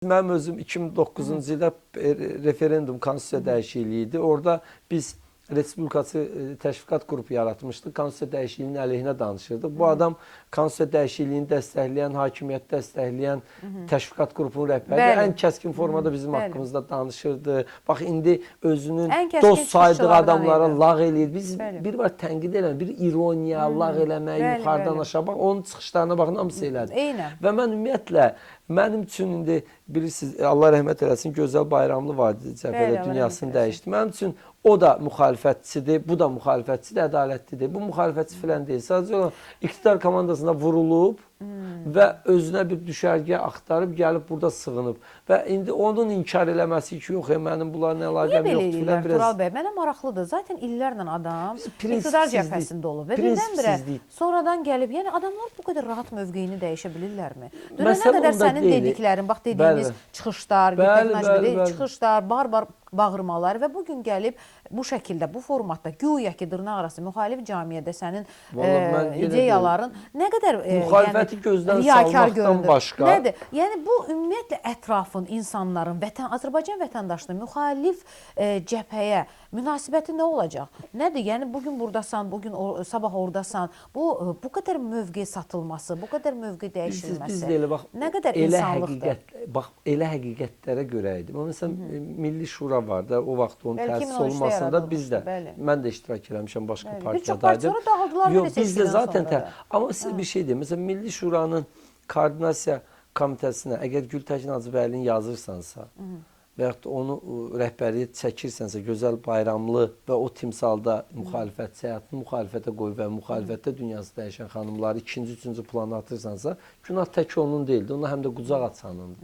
Mənim özüm 2009-cu ildə referendum konstitusiya dəyişikliyi idi. Orada biz Respublikaçı təşviqat qrupu yaratmışdıq. Konstitusiya dəyişikliyinin əleyhinə danışırdıq. Bu adam konstitusiya dəyişikliyini dəstəkləyən, hakimiyyəti dəstəkləyən təşviqat qrupunun rəhbəri ən kəskin formada bizim haqqımızda danışırdı. Bax indi özünün dost saydığı adamlara lağ eləyir. Biz bir var tənqid eləmək, bir ironiya, lağ eləmək, yuxarıdan aşağı bax onun çıxışlarına baxın, hamısı elədir. Eynən. Və mən ümumiyyətlə mənim üçün indi bilirsiniz Allah rəhmət eləsin Gözəl Bayramlı var idi cəbhədə dünyasını dəyişdi. Mənim üçün o da müxalifətçidir, bu da müxalifətçidir, ədalətlidir. Bu müxalifətçi filan deyil. Sadəcə olaraq iqtidar komandasında vurulub və özünə bir düşərgə axtarıb gəlib burada sığınıb. Və indi onun inkar eləməsi ki, yox, mənim bunlarla əlaqəm yoxdur filan biraz. Tural bəy, mənə maraqlıdır. Zaten illərlə adam iqtidar cəbhəsində olub və birdən-birə sonradan gəlib, yəni adamlar bu qədər rahat mövqeyini dəyişə bilirlərmi? Dünənə qədər sənin dediklərin, bax dediyiniz çıxışlar, çıxışlar, barbar bağırmalar və bu gün gəlib bu şəkildə, bu formatda güya ki dırnaq arası müxalif camiədə sənin ideyaların nə qədər müxalifəti gözdən salmaqdan görünür. Başqa nədir? Yəni bu ümumiyyətlə ətrafın, insanların, Azərbaycan vətəndaşının müxalif cəbhəyə münasibəti nə olacaq? Nədir? Yəni bu gün buradasan, bu gün sabah oradasan. Bu qədər mövqe satılması, bu qədər mövqe dəyişilməsi. Biz də elə bax, nə qədər insanlıqdır. Bax elə həqiqətlərə görə idi. Məsələn Milli Şura var da, o vaxt onun təsis olmasında biz də, mən də iştirak eləmişəm, başqa partiyadaydım. Bir çox dağıldılar. Yox, biz də zaten amma sizə bir şey deyim. Məsələn, Milli Şuranın koordinasiya komitəsinə əgər Gültəkin Hacıbəylini yazırsansa və yaxud da onu rəhbərliyə çəkirsənsə, Gözəl Bayramlı və o timsalda müxalifətçi həyatını müxalifətə qoyub və müxalifətdə dünyası dəyişən xanımları ikinci, üçüncü plana atırsansa, günah tək onun deyildi, ona həm də qucaq açanındır.